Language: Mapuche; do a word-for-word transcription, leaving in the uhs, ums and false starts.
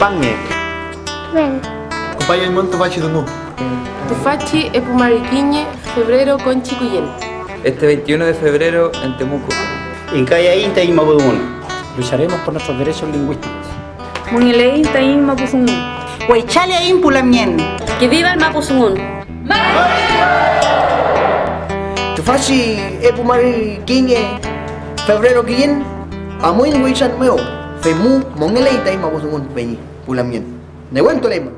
Pange. Ven. Küpayuymün tüfachi dungu. Tüfachi epu mari kiñe febrero konchi kuyen. Este veintiuno de febrero en Temuco. Ingkayaiñ taiñ mapudungun. Lucharemos por nuestros derechos lingüísticos. Mongeleiñ taiñ mapudungun. Weychaleaiñ pu lamngen. Que viva el mapudungun. Tüfachi epu mari kiñe febrero kiyen amuiñ weychan mew, fey mu mongeley taiñ mapudungun peñi pu lamngen. Newentuleymün.